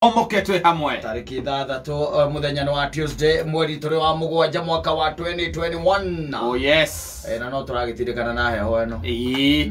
Omoke twĩ hamwe. Tarĩki 6, mũthenya nĩ wa Tuesday, mweri tũrĩ wa 7, mwaka wa 2021. Oh yes. Na no tũragĩtindĩkana na heho ĩno. Ĩĩ.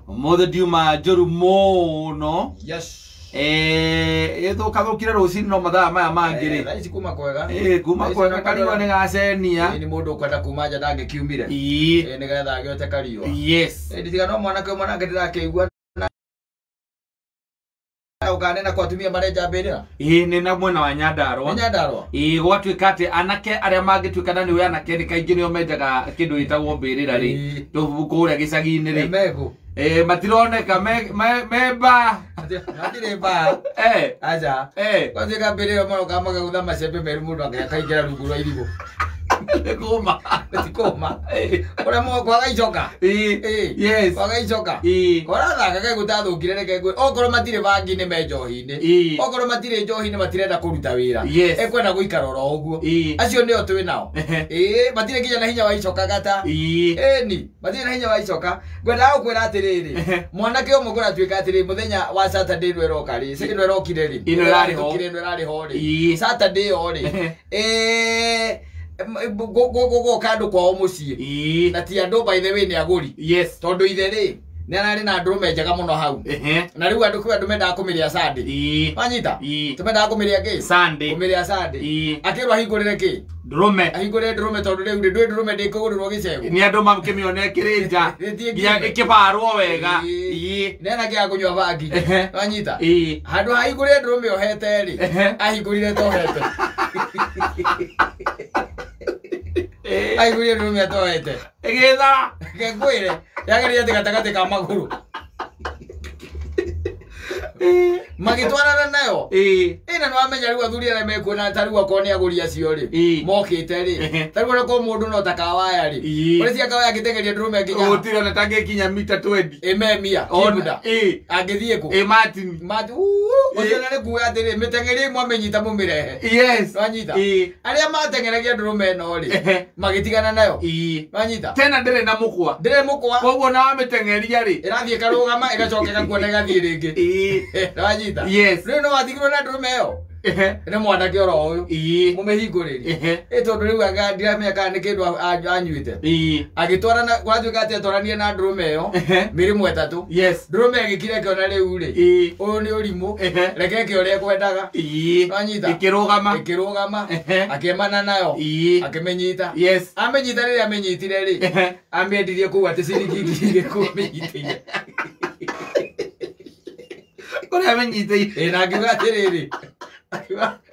Ũmũthĩ ndiuma njũru mũno. Yes. Ĩthũkathũkire rũcinĩ no mathaa maya mangĩ rĩ. Thaa ici kuma kwega. Ĩĩ, kuma kwega kariũa nĩ gacenia. Ĩĩ, nĩ mũndũ ũkwenda kuma nja ndangĩkiumire. Ĩĩ. Ĩĩ, nĩgetha agĩote kariũa. Yes. Ĩĩ, nditiga no mwanake ũmwe nake ndĩrakĩigua ũkanena kwa atumia marenja mbĩrĩra. Ĩĩ, nĩ na mwena wa Nyandarũa. Nĩ Nyandarũa? Ĩĩ, gwatuĩka atĩ anake arĩa mangĩtuĩka na nĩwe anake nĩ kaingĩ nĩo menjaga kĩndũ gĩtagwo mbĩrĩra rĩ. Ĩĩ. Kũrĩa gĩcagi-inĩ rĩ. Mekũ. Ĩĩ, matironeka me mbaa. Matirĩ mbaa. Aca. Gwatuĩka mbĩrĩra maroka makagũtha macembe meru mũndũ akaingĩra rungu rwa irigũ. Nĩ kũma. Ti kũma. Ũrĩa kwaga icoka. Ĩĩ. Yes. Kwaga icoka. Ĩĩ. Korathaka ke gũtathũkire reke ngwĩre. Okorwo matirĩ bangi-inĩ me njohi-inĩ. Ĩĩ. Okorwo matirĩ njohi-inĩ matirenda kũruta wĩra. Yes. Ekwenda gũikara oro ũguo. Ĩĩ. Acio nĩo twĩ nao. Ĩĩ, matirĩ nginya na hinya wa icoka gata. Ĩĩ. Ĩni, matirĩ na hinya wa icoka. Ngwendaga gũkwĩra atĩrĩrĩ, mwanake ũmwe kũratuĩka atĩrĩ, mũthenya wa Saturday ĩno ĩroka rĩ, ĩno ĩrokire rĩ. Ĩno ĩrarĩ ho. Ĩno ĩrarĩ ho rĩ. Ĩĩ. Saturday ĩyo rĩ. Gũgoka andũ kwao mũciĩ. Ĩĩ. Na ti andũ by the way nĩ agũri. Yes. Tondũ ithe rĩ, nĩ ararĩ na ndũrũme njega mũno hau. Na rĩu andũ kwĩ andũ mendaga kũmĩrĩa Sunday. Ĩĩ. Wanyita? Ĩĩ. Tũmendaga kũmĩrĩa kĩ? Sunday. Kũmĩrĩa Sunday. Ĩĩ. Akĩrwo ahingũrĩre kĩ? Ndũrũme. Ahingũrĩre ndũrũme tondũ rĩu rĩ, ndũĩ ndũrũme ndĩkũgũrĩrwo gĩcegũ. Nĩ andũ makĩmĩona ĩkĩrĩ nja. Ĩthiĩ Nginya nginya. ĩkĩbarwo wega. Ĩĩ. Ĩĩ. Nena kĩa kũnyua bangi. Wanyita? Ĩĩ. Handũ ha ahingũrĩre ndũrũme ohete rĩ, ahingũrire tohete. Ahingũrire ndũrũme atohete. Ĩgĩthara. Reke ngwĩre, yageria atĩ gatagatĩ ka magũrũ. Magĩtwarana nayo. Ĩĩ. Ĩĩ, na nĩwamenya rĩu athuri arĩa mekuona ta rĩu akorwo nĩ agũri acio rĩ, Ĩĩ. mokĩte rĩ, ta rĩu onakorwo mũndũ no ta kawaya rĩ, Ĩĩ. ũrĩa cia kawaya akĩtengeria ndũrũme nginya Gũtirĩ ona tangĩkinya mita 20. ĩmemia, Ona- kĩbunda. Ĩĩ. Angĩthiĩ kũ? Ĩĩ, Martin. Martin, uu, ũcio na nĩ kuga atĩrĩ, mĩteng'eri ĩmwe amĩnyita mũmĩrehe. Yes. Nwanyita? Ĩĩ. Arĩa mateng'eragia ndũrũme ĩno rĩ, magĩtigana nayo. Ĩĩ. Nwanyita? Tena ndĩrĩ na mũkwa. Ndĩrĩ mũkwa. Koguo na wamĩteng'eria rĩ, Ĩrathiĩ ĩkarũgama, ĩgacoka ĩgakuona ĩgathiĩ rĩngĩ. Ĩĩ. Nwanyita? Yes. Rĩu no watigirwo na ndũrũme ĩyo? Nĩ mwanake oro ũyũ. Ĩĩ. Mũmĩhingũrĩrie. Ĩ tondũ rĩu anga ndiramenya kana nĩ kĩndũ anyuĩte. Ĩĩ. Agĩtwarana, gwatuĩka atĩ atwaranire na ndũrũme ĩyo, mĩrĩmo 3. Yes. Ndũrũme ĩgĩkira ĩkĩona rĩu rĩ, Ĩĩ. ũyũ nĩ ũrimũ, reke ĩke ũrĩa ĩkwendaga. Ĩĩ. Nwanyita? Ĩkĩrũgama. Ĩkĩrũgama. Akĩemana nayo. Ĩĩ. Akĩmĩnyita. Yes. Amĩnyita rĩrĩa amĩnyitire rĩ, amĩendirie kũu atĩ ciringi 2,000 kũu amĩnyitĩire. Kũrĩa amĩnyitĩire. Ĩĩ, na akiuga atĩrĩrĩ,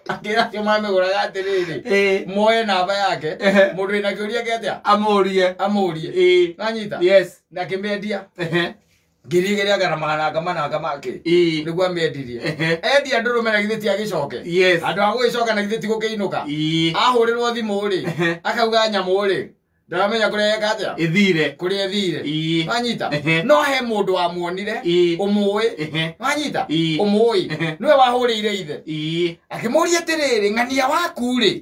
akĩra acio mamĩgũraga atĩrĩrĩ, moe namba yake, mũndũ wĩna kĩũria kĩa atĩa? Amũrie. Amũrie. Ĩĩ. Nanyita? Yes. Na akĩmĩendia. 2,000 anga na magana anga mana anga make. Ĩĩ. Nĩguo amĩendirie. Endia ndũrũme na githĩ ti agĩcoke. Yes. Andũ a gũgĩcoka na githĩ ti gũkĩinũka. Ĩĩ. Ahũrĩrwo thimũ rĩ, akauga nyamũ rĩ, ndaramenya kũrĩa eka atĩa? Ĩthire. Kũrĩa ĩthire. Ĩĩ. Wanyita? No he mũndũ wamuonire, ũmũĩ. Wanyita? Ũmũĩ. Nĩwe wahũrĩire ithe. Ĩĩ. Akĩmũria atĩrĩrĩ, ng'ania waku rĩ,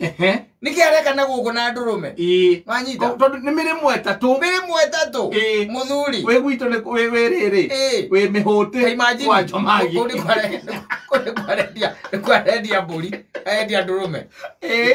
nĩkĩ areka na gũkũ na ndũrũme? Ĩĩ. Wanyita? Tondũ nĩ mĩrĩmũ 3. Mĩrĩmũ 3. Ĩĩ. Mũthuri. Wĩ gwitũ nĩ wĩ rĩrĩ. Ĩĩ. Wĩ mĩhũtĩ. Ta imagine, Kwa Njomagi. kũu nĩ kũu nĩ nĩ kwarendia mbũri, arendia ndũrũme. Ĩĩ.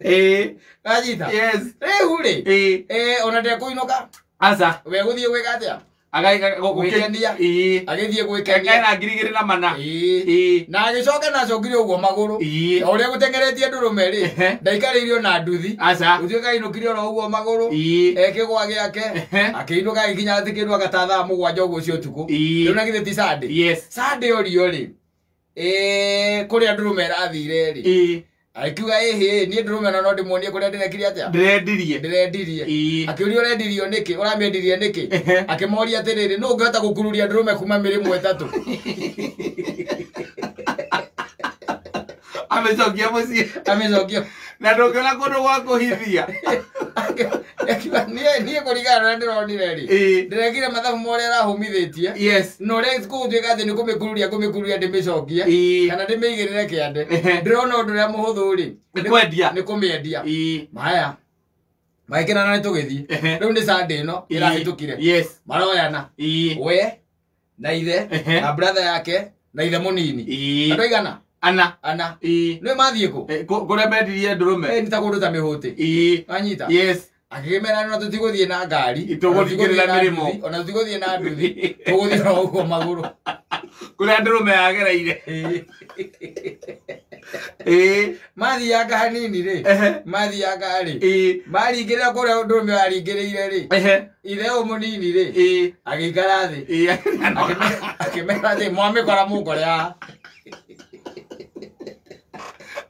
Ĩĩ. Wanyita? Yes. Rĩu rĩ, Ĩĩ. ĩĩ, ona ndekũinũka. Aca. We gũthiĩ gwĩka atĩa? Agaiga Gwĩkenia. Ĩĩ. Agĩthiĩ gwĩkenia. Ena 2,400. Ĩĩ. Ĩĩ. Na agĩcoka na acokire ũguo magũrũ. Ĩĩ. O ũrĩa gũteng'eretie ndũrũme rĩ, ndaikarĩirio na nduthi. Aca. Gũtuĩka ainũkire oro ũguo magũrũ. Ĩĩ. Ekĩgwa gĩake. Akĩinũka agĩkinya atĩ kĩndũ anga ta thaa 7 ũguo cia ũtukũ. Ĩĩ. Rĩu na githĩ ti Sunday? Yes. Sunday orio rĩ, ĩĩ, kũrĩa ndũrũme ĩrathire rĩ. Ĩĩ. Akiuga ĩhĩ, niĩ ndũrũme ĩno no ndĩmuonie kũrĩa ndĩrekire atĩa? Ndĩrendirie. Ndĩrendirie. Ĩĩ. Akĩũria ũrendirio nĩkĩ? Ũramĩendirie nĩkĩ? Akĩmoria atĩrĩrĩ, nũ ũngĩhota gũkururia ndũrũme kuma mĩrĩmũ 3? Amĩcokia mũciĩ. Amĩcokia. Na ndũngĩona kũndũ gwa kũhithia. Akiuga, niĩ kũringana na ũrĩa ndĩronire rĩ, Ĩĩ. ndĩrekire mathabu ma ũrĩa ĩrahũmithĩtie. Yes. Na ũrĩa kũgũtuĩka atĩ nĩ kũmĩkururia kũmĩkururia ndĩmĩcokie, Ĩĩ. kana ndĩmĩigĩrĩre kĩande. Ndĩrona ũndũ ũrĩa mũhũthũ rĩ, Nĩ kwendia. nĩ kũmĩendia. Ĩĩ. Maya. Magĩkenana nĩ tũgĩthiĩ. Rĩu nĩ Sunday ĩno Ĩĩ. ĩrahĩtũkire. Yes. Maroyana. Ĩĩ. We na ithe na brother yake Na ithe mũnini. Andũ aigana? Ana. Ana. Nĩ mathiĩ kũ? Kũrĩa mendirie ndũrũme. Nĩ ta kũndũ ta mĩhũtĩ. Wanyita? Yes. Akĩmera no tũtigũthiĩ na ngari. Tũgũthikĩrĩra mĩrĩmo. Ona tũtigũthiĩ na nduthi. Tũgũthiĩ o ũguo magũrũ. Kũrĩa ndũrũme yagereire. Mathianga hanini rĩ. Mathianga rĩ. Maringĩrĩra kũrĩa ndũrũme yaringĩrĩire rĩ. Ithe ũyũ mũnini rĩ. Agĩikara thĩ. Akĩmera atĩ mwamĩkora mũkore haha.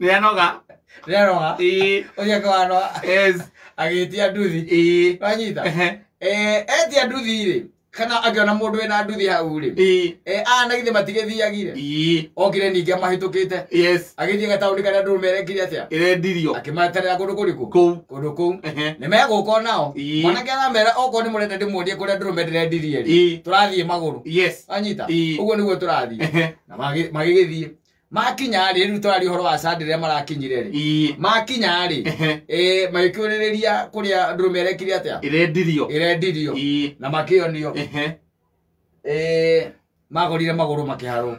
Nĩanoga. Nĩanoga. Ũcio akĩwanoga. Yes. Agĩtia nduthi. Wanyita? Etia nduthi rĩ. Kana akĩona mũndũ wĩna nduthi hau rĩ. Aya na githĩ matigĩthiagire. Okire ningĩ amahĩtũkĩte. Yes. Agĩthiĩ gataũni karĩa ndũrũme ĩrekire atĩa? Ĩrendirio. Akĩmaterera kũndũ kũrĩkũ? Kũu. Kũndũ kũu. Nĩ megũka onao. Mwanake aramera okorwo nĩ mũrenda ndĩmuonie kũrĩa ndũrũme ndĩrendirie rĩ. Tũrathiĩ magũrũ. Yes. Wanyita? Ũguo nĩguo tũrathiĩ. Na magĩgĩthiĩ. Makinya rĩ, rĩu tũraria ũhoro wa Sunday rĩrĩa marakinyire rĩ. Makinya rĩ, magĩkĩũrĩrĩria kũrĩa ndũrũme ĩrekire atĩa? Ĩrendirio. Ĩrendirio. Na makĩonio. Magorire magũrũ makĩharwo.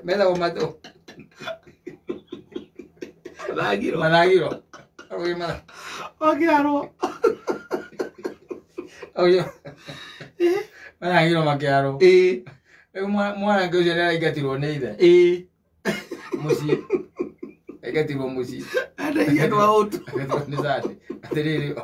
Metagwo matũ. Mathagiro. Mathagiro. Makĩharwo. Mathagiro makĩharwo. Rĩu mwanake ũcio nĩaraingatirwo nĩ ithe. Mũciĩ. Aingatirwo mũciĩ. Endagia andũ a ũtu. Aingatirwo nĩ Sunday. Atĩrĩrĩ,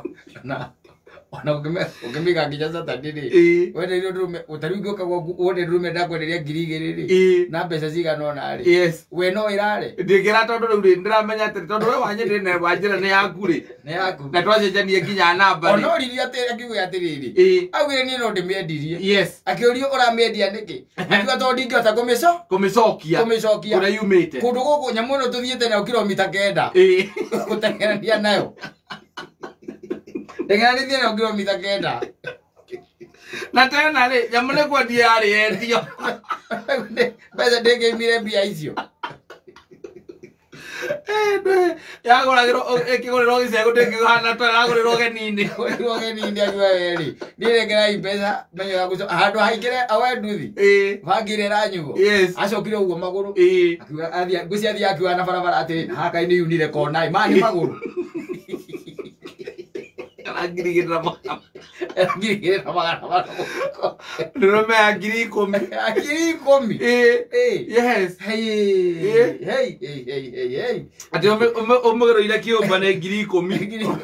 ona ũkĩmĩiga nginya Saturday rĩ. Wendeirio ndũrũme, ta rĩu ingĩũka gwaku wone ndũrũme ndakwenderia 2,000 rĩ. Na mbeca cigana ũna rĩ. Yes. We no ĩrare. Ndingĩra tondũ rĩu rĩ ndĩramenya atĩ tondũ we wanyendire na wanjĩra nĩ yaku rĩ. Nĩ yaku. Na twacenjanie nginya namba rĩ. Ona oririe atĩ akiuga atĩrĩrĩ. Augire niĩ no ndĩmĩendirie. Yes. Akĩũrio ũramĩendia nĩkĩ? Akiuga tondũ ndingĩhota kũmĩcokia. Kũmĩcokia. Kũrĩa yumĩte. Kũndũ gũkũ nyamũ ĩno tũthiĩte nayo kilomita 9. Gũteng'erania nayo. Ndeng'eranĩtie nayo kilomita 9. Na tena rĩ, nyamũ nĩ kwendia yarĩ yendio. Mbeca ndĩngĩimire mbia icio. Yagũragĩrwo ĩkĩgũrĩrwo gĩcegũ ndĩngĩhana ta ĩragũrĩrwo ũgeni-inĩ. Gũrĩrwo ũgeni-inĩ akiuga we rĩ, niĩ nengerai mbeca menye ya gũcoka handũ haingĩre awe nduthi. Bangi ĩrĩa ĩranyuo. Yes. Acokire ũguo magũrũ. Akiuga athiĩ, ngwĩciria athiĩ akiuga na barabara atĩrĩ, na haha kaĩ nĩ yunire kona ĩ, maya nĩ magũrũ. Ngiri magana. Ngiri magana mana. Ndũrũme ya 10,000. 10,000. Yes. Hey. Hey, hey, hey, hey, hey. Atĩ ũmũgũrĩire kĩũmba nĩ 10,000.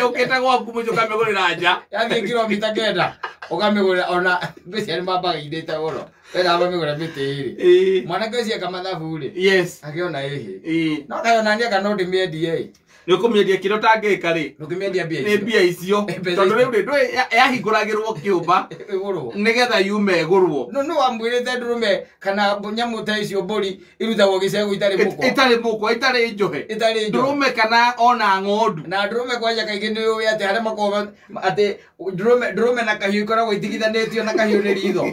Ũkĩte gwaku mũciĩ ũkamĩgũrĩra nja. Yathiĩ kilomita 9 ũkamĩgũrĩra ona mbeca nĩ mambaga indĩte mũno. Wenda mamĩgũre mĩtĩ ĩrĩ. Mwanake ũcio eka mathabu rĩ. Yes. Akĩona ĩhĩ. No kayona nĩ aka no ndĩmĩendie ĩ. Nĩ ũkũmĩendia kĩrĩa ũtangĩka rĩ. Ndũngĩmĩendia mbia Nĩ icio. mbia icio. Tondũ rĩu rĩ, ndũĩ yahingũragĩrwo kĩũmba ĩgũrwo. Nĩgetha yume ĩgũrwo. No no wamwĩrĩte ndũrũme kana nyamũ ta icio mbũri irutagwo gĩcegũ itarĩ mũkwa. Itarĩ mũkwa, itarĩ njohe. Itarĩ njohe. Ndũrũme kana ona ng'ondu. Na ndũrũme kwanja kaingĩ nĩ ũĩ atĩ harĩa makoragwo atĩ ndũrũme na kahiũ ikoragwo itigithanĩtio na kahiũ nĩ ritho.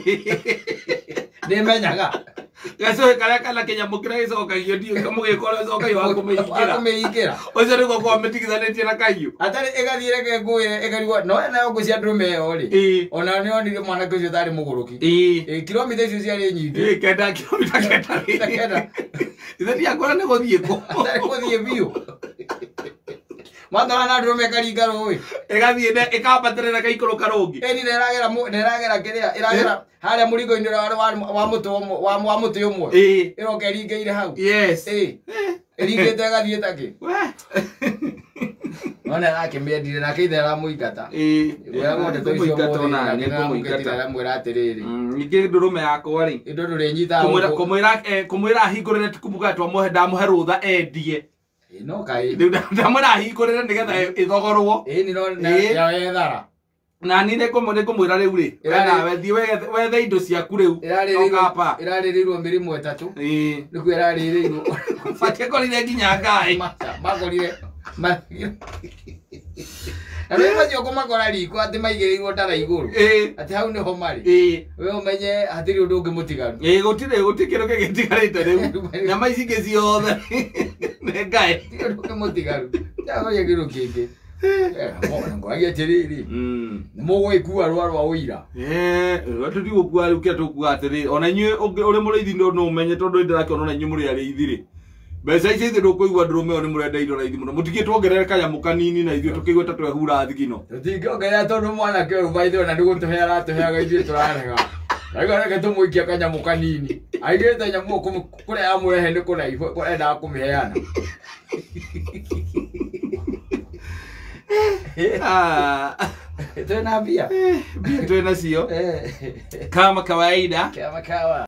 Nĩmenyaga. Gacũhĩ karĩa kana kĩnyamũ kĩrĩa gĩcokagio ndiũĩ kamũgĩko ũrĩa ũcokagio wa kũmĩhingĩra. Wa kũmĩhingĩra. Ũcio nĩguo ũkoragwo mĩtigithanĩtie na kahiũ. Atarĩ ĩgathiĩ reke ngũĩre ĩkarigwo no nayo ngũ cia ndũrũme ĩyo rĩ. Ona nĩ onire mwanake ũcio ũtarĩ mũgũrũki. Kilomita icio ciarĩ nyingĩ. Kenda kilomita kenda. Kilomita kenda. Ithe ndiakwĩra nĩ gũthiĩ kũ. Atarĩ gũthiĩ biũ. Matwara na ndũrũme ĩkaringa rũĩ. Ĩgathiĩ ĩkambatĩrĩra ĩgaikũrũka rũngĩ. Ĩni nĩragera kĩrĩa, ĩragera harĩa mũringo-inĩ ũrĩa wa mũtĩ ũmwe, wa mũtĩ ũmwe. Ĩroka ĩringĩire hau. Yes. Ĩringĩte ĩgathiĩ ta kĩ. Nona arakĩmĩendire nake ithe aramũingata. Ngwĩraga ndeto icio Nĩngũmũingata ũmũthĩ, ona, nake nĩngũmũingata. nĩaramũingatire aramwĩra atĩrĩrĩ. Ningĩ ndũrũme yakwa rĩ. Indo ndũrĩnyitaga gũkũ. Kũmwĩra ahingũrĩre ti kũmuga twamũhe ndamũhe rũtha endie. No kaĩ. Rĩu ndamwĩra ahingũrĩre nĩgetha ĩthogorwo. Ĩni no na ya ethara. Na niĩ nĩngũmwĩra rĩu rĩ. Nawe thiĩ wethe indo ciaku rĩu. Ũkapa. Ĩrarĩrĩirwo mĩrimũ ĩtatũ. Nĩkuo ĩrarĩrĩirwo. Matiakorire nginya ngaĩ. Makorire. Na rĩu macio kũmakora riko atĩ maigĩrĩirwo ndara igũrũ. Atĩ hau nĩho marĩ. We ũmenye hatirĩ ũndũ ũngĩ mũtigaru. Gũtirĩ kĩndũ kĩngĩ gĩtigarĩte rĩu. Nyama ici ingĩ ciothe nĩ ngaĩ. Hatirĩ ũndũ ũngĩ mũtigaru. Ndagũria kĩndũ kĩngĩ. Ngoragia atiriri nĩ mũgũgĩkua rwa rwa ũira. Tũtigũkua rĩu kĩrĩa tũkua atĩrĩrĩ, ona inyuĩ ũrĩ mũrĩithi no ũmenye, tondũ ndĩrakĩona ona inyuĩ mũrĩ arĩithi rĩ, mbeca icio ithuĩ ndũkũigua ndũrũme ĩyo nĩ mũrenda indo raithi mũno, mũtigĩtuongerere kanyamũ kanini na ithuĩ tũkĩigue ta twehura thigino. Tũtingĩongerera tondũ mwanake ũyũ baithe ona nĩ gũtũhe aratũheaga, ithuĩ tũrarega. Rĩu reke tũmũikie kanyamũ kanini. Aigĩte nyamũ kũrĩa amũrehe nĩ kũraihu endaga kũmĩheana. Ah, Twĩna mbia. Mbia twĩ nacio kama kawaida. Kama kawa.